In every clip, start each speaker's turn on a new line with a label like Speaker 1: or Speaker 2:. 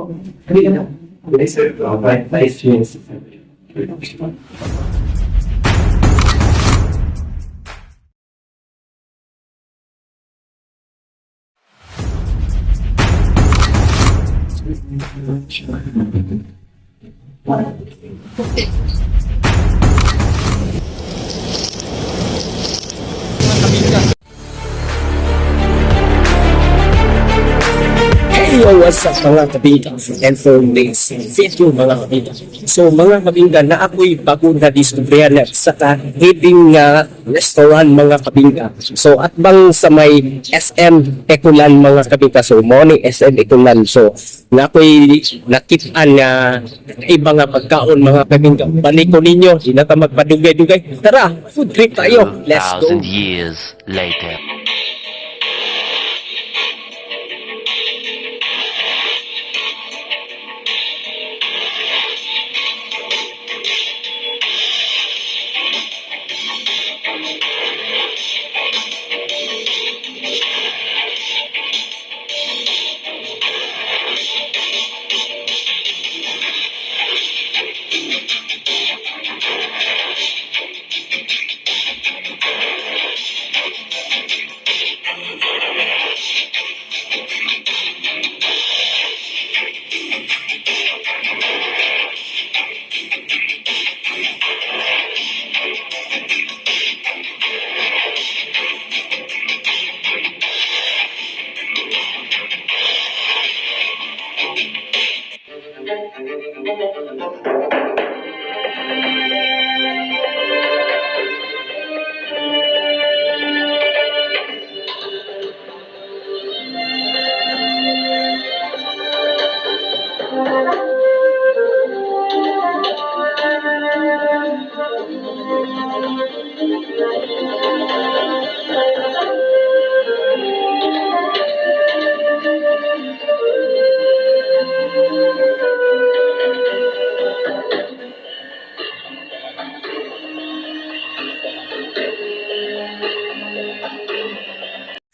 Speaker 1: Hey yo, what's up, mga kabinga? And for this video, mga kabinga. So mga kabinga, na ako'y bago na diskubrihan na sa kahiding nga restaurant, mga kabinga. So at bang sa may SM Ecoland, mga kabinga. So mo ni SM Ecoland. So na ako'y nakitaan nga iba nga pagkaon, mga kabinga. Balik ko ninyo, di na ta magpadugay-dugay. Tara, food trip tayo. Let's go.
Speaker 2: 2,000 years later.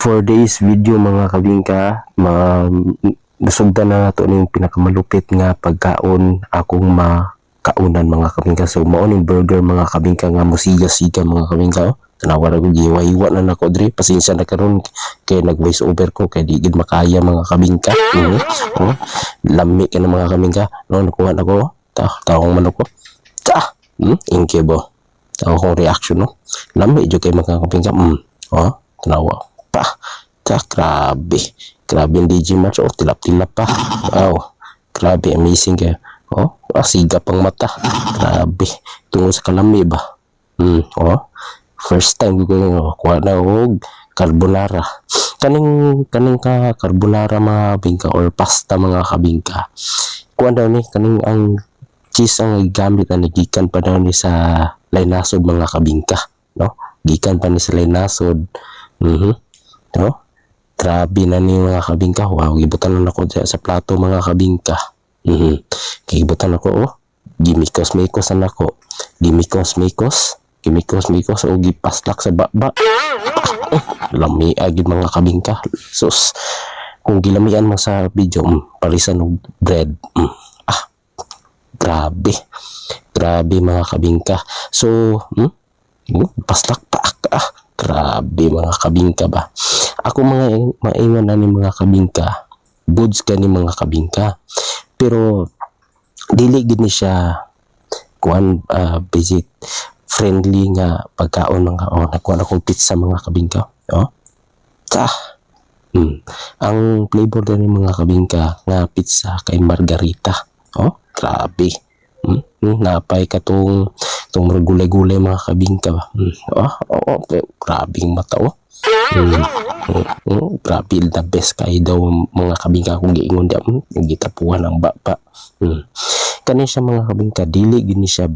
Speaker 3: For this video, mga kabingka, ma nasugdan na nato ning pinakamalupit nga pagkaon akong makaunan, mga kabingka. So mao ning burger, mga kabingka, nga musiga-siga, mga kabingka, oh. Tanawa ra ko, gihiwa-hiwa na nako diri. Pasensya na karon kay nag voice over ko kay di gid makaya, mga kabingka. Oh, lami ka na, mga kabingka, no? Nakuha na ko, oh. Ta tawong manok ko ta ingke bo tao akong reaction, no? Lami jud kay, mga kabingka. Oh, tanawa pa ta, grabe, grabe ang DJ Match, oh. Tilap-tilap pa. Wow, grabe, amazing kayo, oh. Ah, siga pang mata, grabe tungod sa kalami ba. Oh, first time ko yung, oh, kuha na og carbonara. Kaning kaning ka carbonara, mga kabingka, or pasta, mga kabingka, kuha daw ni kaning ang cheese ang gigamit na gikan pa daw ni sa Lainasod, mga kabingka, no? Gikan pa ni sa Lainasod. No, grabe na ni, mga kabingka. Wow, gibutan na nako diya sa plato, mga kabingka. Gibutan ako, oh, gimikos mikos na nako, gimikos mikos, gimikos mikos o gipaslak sa baba. Lami agid, mga kabingka. Sus, kung gilamian mo sa video, parisan og bread. Ah, grabe, grabe, mga kabingka. So paslak pa. Ah, grabe, mga kabingka ba. Ako mga maingon na ni, mga kabingka, goods ka ni, mga kabingka, pero dili gid ni siya kuan, budget friendly nga pagkaon, mga, oh. Nakuha na kong pizza, mga kabingka, oh. Ta. Ang flavor din ng mga kabingka nga pizza kay margarita, oh. Grabe. Napay katong tong gulay-gulay, mga kabingka ba. Oh, grabing mata, oh. Grabe, the best kay daw, mga kabingka, kung giingon di, gitapuhan ang baba. Kani siya, mga kabingka, dili gini siya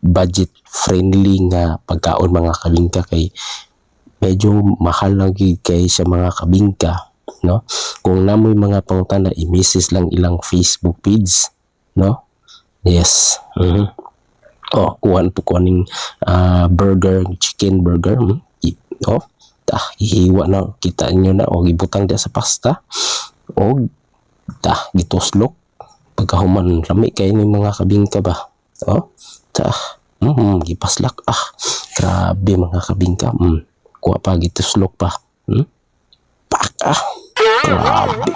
Speaker 3: budget friendly nga pagkaon, mga kabingka, kay medyo mahal lang gid kay siya, mga kabingka, no? Kung namoy mga pangutana, i-message lang ilang Facebook page, no? Yes. Oh, kuhan po ko ning burger, chicken burger. Oh, ta, hihiwa na, kita niyo na, o ibutang diya sa pasta. O Ta, gituslok. Pagkahuman, lami kayo ni, mga kabingka ba? Oh, ta, gipaslak. Ah, grabe, mga kabingka. Kuha pa, gituslok pa. Pak, ah. Grabe.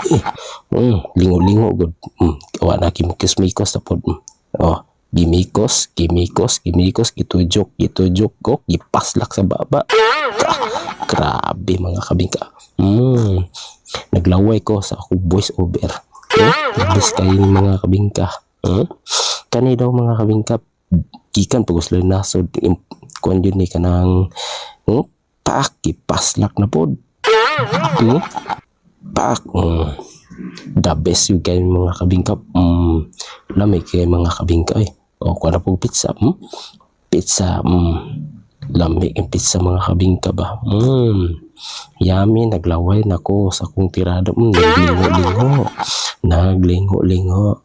Speaker 3: Lingo-lingo gud. Wa na kimikos-mikos na pod. Oh, gimikos, gimikos, gimikos, gitujok, gitujok, go, gipaslak sa baba. Ah, grabe, mga kabingka. Naglaway ko sa ako voice over. Best kayo ni, mga kabingka. Kani daw, mga kabingka, gikan pag usloy nasod kuan yun ni kanang pak, gipaslak na pod. Pak. The best yung kayo, mga kabingka. Lami kay, mga kabingka, eh. O kuha na po pizza. Pizza. Lami ang pizza, mga kabingka ba. Yummy, naglaway nako sa akong tirada. Naglingo-lingo. Naglingo-lingo.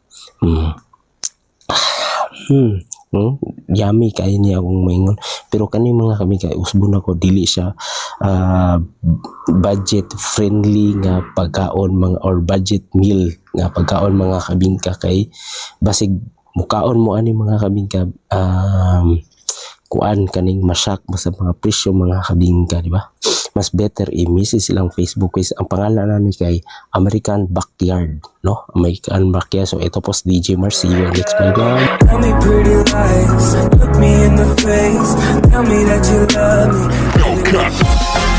Speaker 3: Yummy kayo niya akong maingon. Pero kani, mga kabingka, usbon ako, dili siya budget friendly nga pagkaon mga or budget meal nga pagkaon, mga kabingka, kay basig mukaon mo ani, mga kabingka, kuan kaning ma-shock mo sa mga presyo, mga kabingka, di ba? Mas better i-message silang Facebook page. Ang pangalan namin kay American Backyard, no? American Backyard. So ito po si DJ Mars. See you next vlog.
Speaker 4: Tell me pretty lies, look me in the face, tell me that you love me.